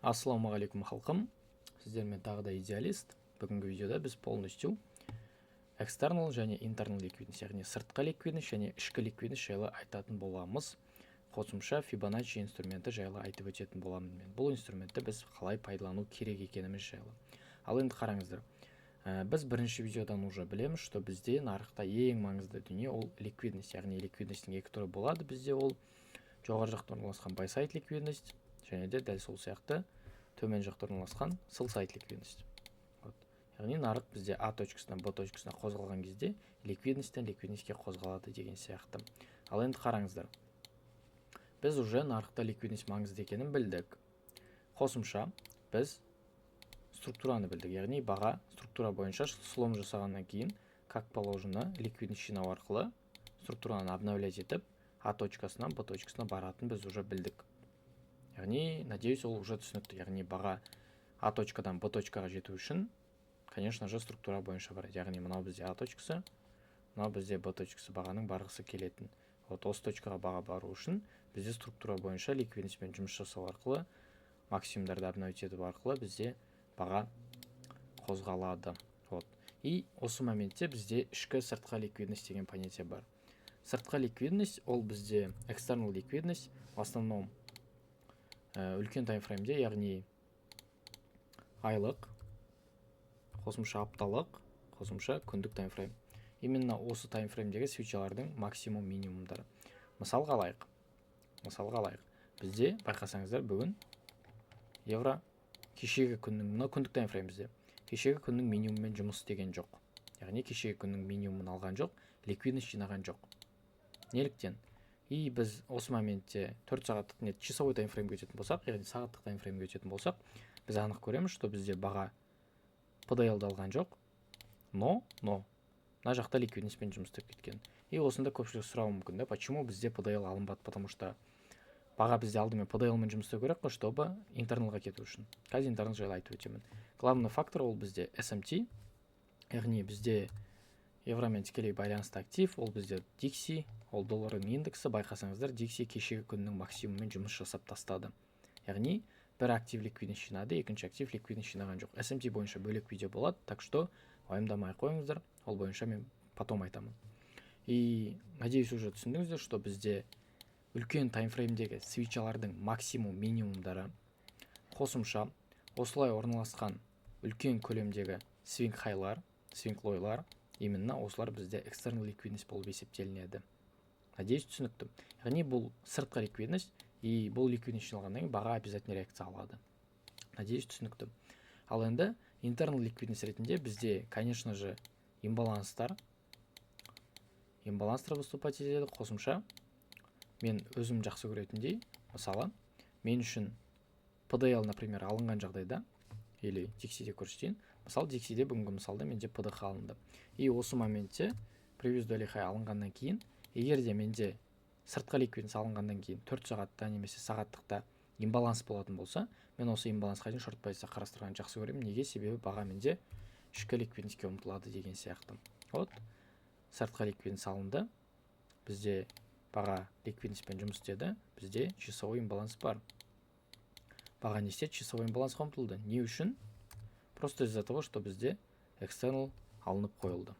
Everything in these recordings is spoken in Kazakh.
Ассалаумағалейкум, халқым! Сіздермен тағы да Идеалист. Бүгінгі видеода біз полностью external және internal ликвидность, яғни сыртқы ликвидность және ішкі ликвидность жайлы айтатын боламыз. Қосымша Fibonacci инструменті жайлы айтып өтетін боламын мен. Бұл инструментті біз қалай пайдалану керек екеніміз жайлы. Ал енді қараңыздар, біз бірінші видеодан уже білеміз, что бізде нарықта ең маңызды дүние ол ликвидность, яғни ликвидностьтің екі түрі болады бізде: ол жоғары жақта орналасқан buy side ликвидность және де дәл сол сияқты төмен жақта орналасқан sell side ликвидность. Вот. Яғни нарық бізде А точкасынан Б точкасына қозғалған кезде ликвидностьтен ликвидностьке қозғалады деген сияқты. Ал енді қараңыздар, біз уже нарықта ликвидность маңызды екенін білдік. Қосымша біз структураны білдік, яғни баға структура бойынша слом жасағаннан кейін, как положено, ликвидность жинау арқылы структураны обновлять етіп, А точкасынан Б точкасына баратын біз уже білдік. Яғни, надеюсь, ол уже түсінікті. Яғни баға А точкадан Б точкаға жету үшін, конечно же, структура бойынша барады. Яғни мынау бізде А точкасы, мынау бізде Б точкасы, бағаның барғысы келетін. Вот осы точкаға баға бару үшін бізде структура бойынша ликвидностьпен жұмыс жасау арқылы, максимумдарды обновить ету арқылы бізде баға қозғалады. Вот. И осы моментте бізде ішкі, сыртқы ликвидность деген понятие бар. Сыртқы ликвидность ол бізде external ликвидность, в основном үлкен таймфреймде, яғни айлық, қосымша апталық, қосымша күндік таймфрейм. Именно осы таймфреймдегі свечалардың максимум, минимумдары. Мысалға алайық, бізде, байқасаңыздар, бүгін евро кешегі күннің, мына күндік таймфрейм, бізде кешегі күннің минимумымен жұмыс істеген жоқ, яғни кешегі күннің минимумын алған жоқ, ликвидность жинаған жоқ. Неліктен? И біз осы моментте 4 сағаттық, не, часовой таймфреймге өтетін болсақ, яғни сағаттық таймфреймге өтетін болсақ, біз анық көреміз, что бізде баға PDL-ді алған жоқ, но мына жақта ликвидностьпен жұмыс істеп кеткен. И осында көпшілік сұрауы мүмкін да, почему бізде PDL алынбады? Потому что баға бізде алдымен PDL мен жұмыс істеу керек қой, чтобы интерналға кету үшін. Қазір интернал жайлы айтып өтемін. Главный фактор ол бізде SMT, яғни бізде евромен тікелей байланысты актив ол бізде DXY, ол доллардың индексі. Байқасаңыздар, DXY кешегі күннің максимумымен жұмыс жасап тастады, яғни бір актив ликвидность жинады, екінші актив ликвидность жинаған жоқ. SMT бойынша бөлек видео болады, так что уайымдамай ақ қойыңыздар, ол бойынша мен потом айтамын. И надеюсь, уже түсіндіңіздер, что бізде үлкен таймфреймдегі свечалардың максимум, минимумдары, қосымша осылай орналасқан үлкен көлемдегі свинг хайлар, свинг лойлар, именно осылар бізде external ликвидность болып есептелінеді. Надеюсь, түсінікті. Яғни бұл сыртқы ликвидность, и бұл ликвидность жиналғаннан кейін баға обязательно реакция алады. Надеюсь, түсінікті. Ал енді internal ликвидность ретінде бізде, конечно же, имбаланстар выступать етеді. Қосымша мен өзім жақсы көретіндей, мысалы, мен үшін PDL, например, алынған жағдайда, или DXY-де көрсетейін. Мысалы, DXY-де бүгінгі мысалда менде PDH алынды. И осы моментте previous daily high алынғаннан кейін, егер де менде сыртқы ликвидность алынғаннан кейін 4 сағатта немесе сағаттықта имбаланс болатын болса, мен осы имбалансқа дейін шорт позиция қарастырғанды жақсы көремін. Неге? Себебі баға менде ішкі ликвидностьке ұмтылады деген сияқты. Вот сыртқы ликвидность алынды, бізде баға ликвидностьпен жұмыс істеді, бізде часовой имбаланс бар. Баға не істеді? Часовой имбалансқа ұмтылды. Не үшін? Просто из-за того, что бізде external алынып қойылды.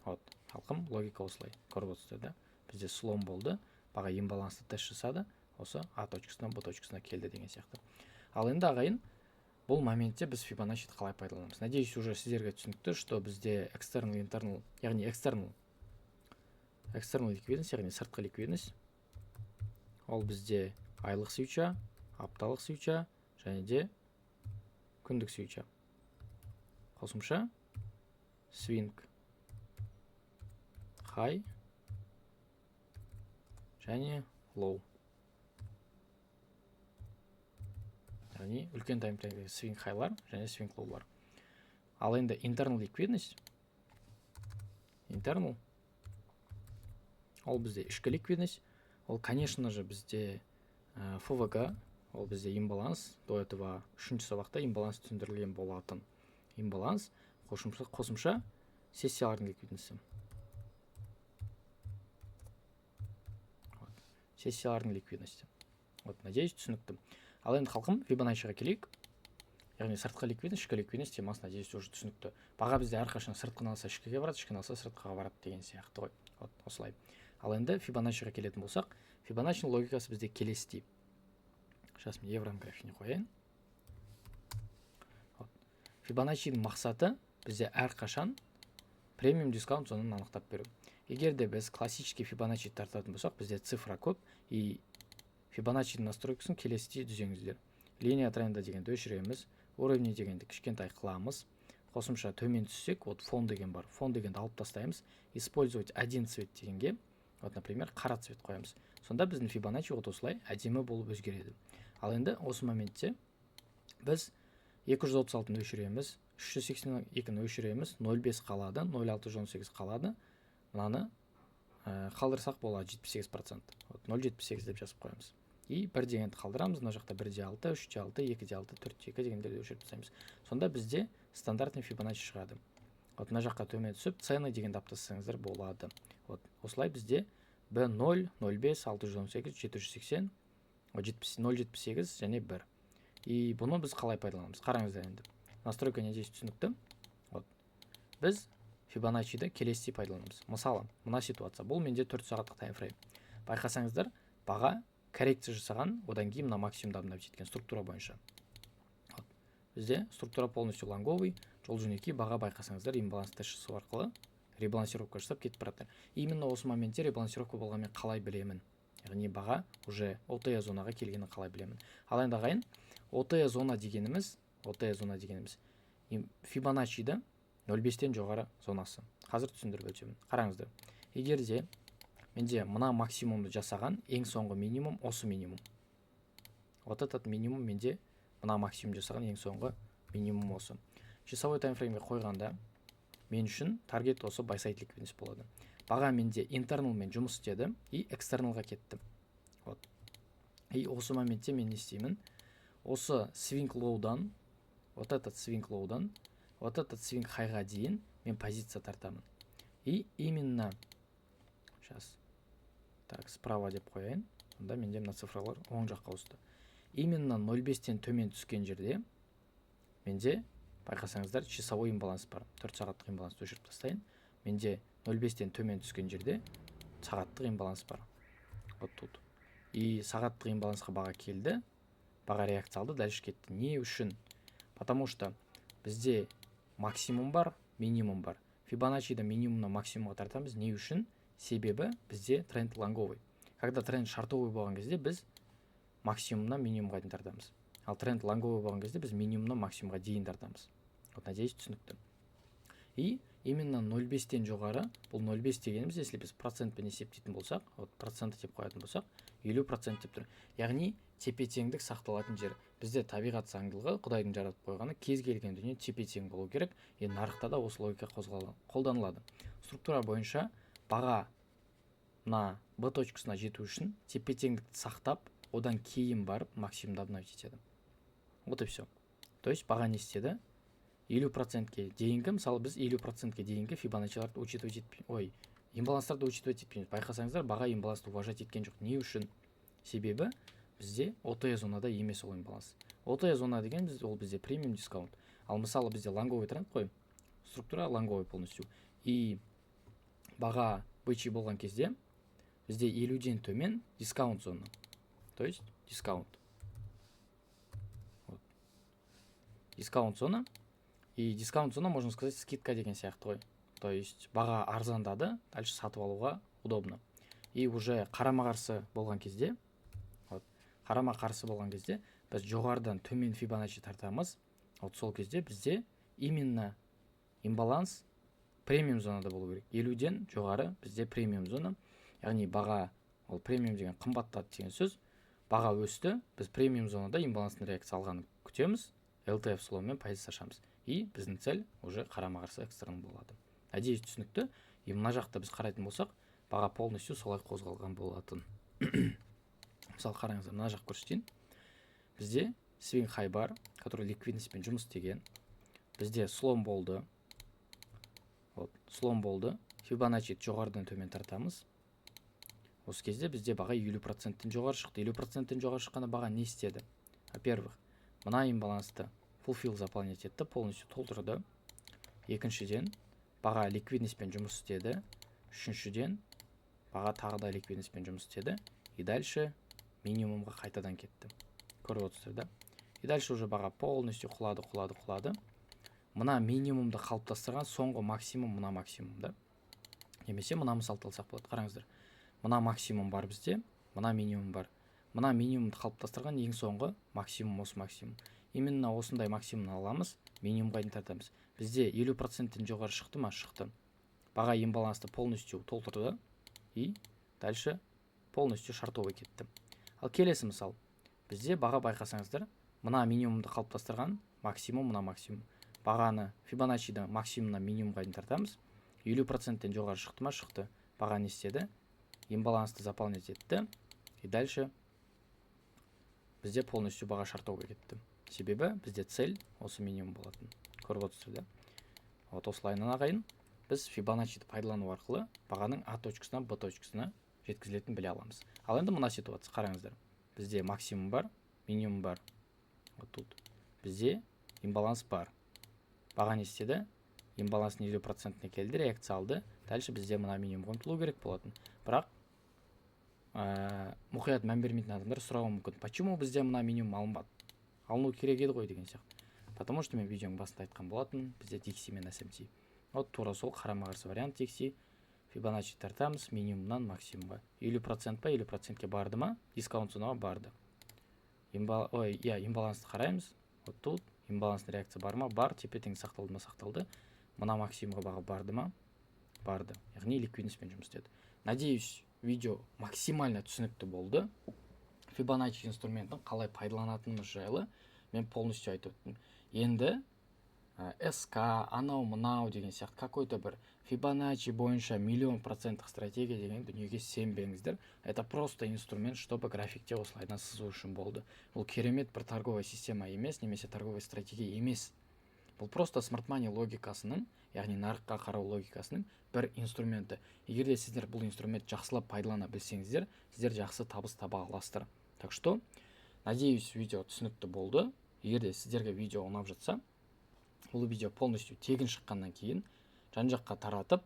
Вот, халқым, логика осылай, көріп отырсыздар да. Бізде слом болды, баға имбалансты тест жасады, осы А точкасынан Б точкасына келді деген сияқты. Ал енді, ағайын, бұл моментте біз Фибоначчиді қалай пайдаланамыз? Надеюсь, уже сіздерге түсінікті, что бізде external, internal, яғни external ликвидность, яғни сыртқы ликвидность ол бізде айлық свеча, апталық свеча және де күндік свеча, қосымша свинг хай және лоу, яғни үлкен таймфреймдегі свинг хайлар және свинг лоулар. Ал енді internal ликвидность, internal ол бізде ішкі ликвидность, ол, конечно же, бізде FVG, ол бізде имбаланс. До этого үшінші сабақта имбаланс түсіндірілген болатын. Имбаланс, қосымша сессиялардың ликвидності. Вот. Сессиялардың ликвидності. Вот, надеюсь, түсінікті. Ал енді, халқым, Фибоначчиға келейік. Яғни сыртқы ликвидность, ішкі ликвидность темасы, надеюсь, уже түсінікті. Баға бізде әрқашан сыртқыны алса, ішкіге барады, ішкіні алса, сыртқыға барады деген сияқты ғой. Вот осылай. Ал енді Фибоначчиға келетін болсақ, Фибоначчиның логикасы бізде келесідей. Сейчас мен евроның графигіне қояйын. Вот. Фибоначчидің мақсаты бізде әрқашан премиум, дискаунт зонаны анықтап беру. Егер де біз классический Фибоначчи тартатын болсақ, бізде цифра көп. И Фибоначчидің настройкасын келесідей түзеңіздер: линия тренда дегенді өшіреміз, уровни дегенді кішкентай қыламыз, қосымша төмен түссек, вот фон деген бар, фон дегенді алып тастаймыз, использовать один цвет дегенге, вот, например, қара цвет қоямыз. Сонда біздің Фибоначчи вот осылай әдемі болып өзгереді. Ал енді осы моментте біз 236-ны өшіреміз, 382-ні өшіреміз, 0,5 қалады, 0,618 қалады. Мынаны қалдырсақ болады, 78%, вот 0,78 деп жазып қоямыз. И бір дегенді қалдырамыз. Мына жақта 1,6, 3,6, 2,6, 4,2 дегендерді өшіріп тастаймыз. Сонда бізде стандартный Фибоначчи шығады. Вот мына жаққа төмен түсіп, цены дегенді алып тастасаңыздар болады. Вот осылай бізде б 0, 0,5, 618, 780, 0,78 және 1. И бұны біз қалай пайдаланамыз? Қараңыздар енді, настройка, надеюсь, түсінікті. Вот біз Фибоначчиді келесідей пайдаланамыз. Мысалы, мына ситуация, бұл менде 4 сағаттық таймфрейм. Байқасаңыздар, баға коррекция жасаған, одан кейін мына максимумды обновить еткен структура бойынша. Вот. Бізде структура полностью лонговый. Жол жөнекей баға, байқасаңыздар, имбаланс тест жасау арқылы ребалансировка жасап кетіп бара жатыр. Именно осы моментте ребалансировка болғанын мен қалай білемін? Яғни баға уже OTE зонаға келгенін қалай білемін? Ал енді, ағайын, OTE зона дегеніміз, OTE зона дегеніміз Фибоначчиді 0,5-тен жоғары зонасы. Қазір түсіндіріп өтемін. Қараңыздар, егер де менде мына максимумды жасаған ең соңғы минимум, осы минимум, вот этот минимум, менде мына максимум жасаған ең соңғы минимум осы. Часовой таймфреймге қойғанда, мен үшін таргет осы buy side ликвидность болады. Баға менде internal мен жұмыс істеді и external ға кетті. Вот, и осы моментте мен не істеймін? Осы swing low дан, вот этот swing low дан вот этот swing high ға дейін мен позиция тартамын. И именно сейчас, так, справа деп қояйын, онда менде мына цифралар оң жаққа ауысты. Именно 0,5-тен төмен түскен жерде менде, байқасаңыздар, часовой имбаланс бар. 4 сағаттық имбалансты өшіріп тастайын. Менде 0,5-тен төмен түскен жерде сағаттық имбаланс бар, вот тут. И сағаттық имбалансқа баға келді, баға реакция алды, дальше кетті. Не үшін? Потому что бізде максимум бар, минимум бар. Фибоначчиді минимумнан максимумға тартамыз. Не үшін? Себебі бізде тренд лонговый. Когда тренд шортовый болған кезде, біз максимумнан минимумға дейін тартамыз, ал тренд лонговый болған кезде біз минимумнан максимумға дейін тартамыз. Вот, надеюсь, түсінікті. И именно 0,5-тен жоғары, бұл 0,5 дегеніміз, если біз процентпен есептейтін болсақ, вот проценті деп қоятын болсақ, 50% деп тұр. Яғни тепе теңдік сақталатын жер. Бізде табиғат заңдылығы, құдайдың жаратып қойғаны, кез келген дүние тепе тең болу керек. И нарықта да осы логика қолданылады. Структура бойынша баға мына б точкасына жету үшін тепе теңдікті сақтап, одан кейін барып максимумды обновить етеді. Вот и все. То есть баға не істеді? 50%-ке дейінгі, мысалы, біз 50%-ке дейінгі фибоначчиларды учитывать етпей, ой, имбаланстарды учитывать етпейміз. Байқасаңыздар, баға имбалансты уважать еткен жоқ. Не үшін? Себебі бізде OTE зонада емес ол имбаланс. OTE зона деген біз, ол бізде премиум, дискаунт. Ал мысалы, бізде лонговый тренд қой, структура лонговый полностью. И баға бычий болған кезде бізде 50-ден төмен дискаунт зона, то есть дискаунт, вот. Дискаунт зона. И дискаунт зона, можно сказать, скидка деген сияқты ғой. То есть баға арзандады, дальше сатып алуға удобно. И уже қарама қарсы болған кезде, вот, қарама қарсы болған кезде біз жоғарыдан төмен Фибоначчи тартамыз. Вот сол кезде бізде именно имбаланс премиум зонада болу керек. 50-ден жоғары бізде премиум зона, яғни баға, ол премиум деген қымбаттады деген сөз. Баға өсті, біз премиум зонада имбаланстың реакция алғанын күтеміз, LTF сломмен позиция ашамыз. И біздің цель уже қарама қарсы экстернал болады. Надеюсь, түсінікті. И мына жақта біз қарайтын болсақ, баға полностью солай қозғалған болатын. Мысалы, қараңыздар, мына жақ көрсетейін. Бізде swing high бар, который ликвидностьпен жұмыс істеген. Бізде слом болды, вот слом болды. Фибоначчи жоғарыдан төмен тартамыз. Осы кезде бізде баға 50%-тен жоғары шықты. 50%-тен жоғары шыққанда баға не істеді? Во первых, мына имбалансты Fulfill, заполнять етті, полностью толтырды. Екіншіден, баға ликвидностьпен жұмыс істеді. Үшіншіден, баға тағы да ликвидностьпен жұмыс істеді и дальше минимумға қайтадан кетті. Көріп отырсыздар да? И дальше уже баға полностью құлады, құлады, құлады. Мына минимумды қалыптастырған соңғы максимум мына максимум да. Немесе мына мысалды алсақ болады. Қараңыздар, мына максимум бар бізде, мына минимум бар. Мына минимумды қалыптастырған ең соңғы максимум осы максимум. Именно осындай максимумны аламыз, минимумға дейін тартамыз. Бізде 50%-тен жоғары шықты ма? Шықты. Баға имбалансты полностью толтырды и дальше полностью шортовый кетті. Ал келесі мысал: бізде баға, байқасаңыздар, мына минимумды қалыптастырған максимум мына максимум. Бағаны Фибоначчиді максимумнан минимумға дейін тартамыз. 50%-тен жоғары шықты ма? Шықты. Баға не істеді? Имбалансты заполнять етті и дальше бізде полностью баға шортовый кетті, себебі бізде цель осы минимум болатын. Көріп отырсыздар да? Вот осылайынан, ағайын, біз Фибоначчиді пайдалану арқылы бағаның А точкасынан Б точкасына жеткізілетінін біле аламыз. Ал енді мына ситуация, қараңыздар: бізде максимум бар, минимум бар. Вот тут бізде имбаланс бар. Баға не істеді? Имбаланстың 50%-іне келді, реакция алды. Дальше бізде мына минимумға ұмтылу керек болатын. Бірақ мұқият мән бермейтін адамдар сұрауы мүмкін: почему бізде мына минимум алынбады, алыну керек еді ғой деген сияқты. Потому что мен видеоның басында айтқан болатын, бізде DXY мен SMT. Вот тура сол қарама қарсы вариант DXY. Фибоначчи тартамыз минимумнан максимумға. 50% па? 50%-ке барды ма? Дискаунт зонаға барды. Ой, иә, имбалансты қараймыз. Вот тут имбалансный реакция бар ма? Бар. Тепе тең сақталды ма? Сақталды. Мына максимумға баға барды ма? Барды. Яғни ликвидностьпен жұмыс істеді. Надеюсь, видео максимально түсінікті болды. Фибоначчи инструментін қалай пайдаланатынымыз жайлы мен полностью айтып өттім. Енді СК, анау мынау деген сияқты какой-то бір Фибоначчи бойынша миллион проценттік стратегия деген дүниеге сенбеңіздер. Это просто инструмент, чтобы графикте осылайдан сызу үшін болды. Бұл керемет бір торговая система емес немесе торговая стратегия емес. Бұл просто смарт мани логикасының, яғни нарыққа қарау логикасының бір инструменті. Егер де сіздер бұл инструмент жақсылап пайдалана білсеңіздер, сіздер жақсы табыс таба аласыздар. Так что, надеюсь, видео түсінікті болды. Егер де сіздерге видео ұнап жатса, бұл видео полностью тегін шыққаннан кейін жан жаққа таратып,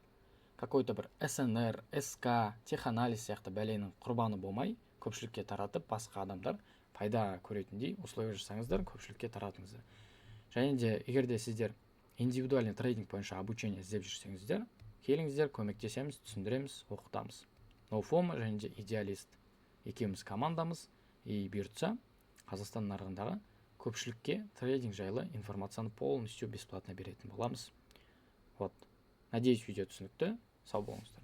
какой-то бір СНР, СК, теханализ сияқты бәленің құрбаны болмай, көпшілікке таратып, басқа адамдар пайда көретіндей условия жасаңыздар, көпшілікке таратыңыздар. Және де егер де сіздер индивидуальный трейдинг бойынша обучение іздеп жүрсеңіздер, келіңіздер, көмектесеміз, түсіндіреміз, оқытамыз. Ноуфома және де Идеалист екеуміз командамыз и бұйыртса, Қазақстан нарығындағы көпшілікке трейдинг жайлы информацияны полностью бесплатно беретін боламыз. Вот, надеюсь, видео түсінікті. Сау болыңыздар.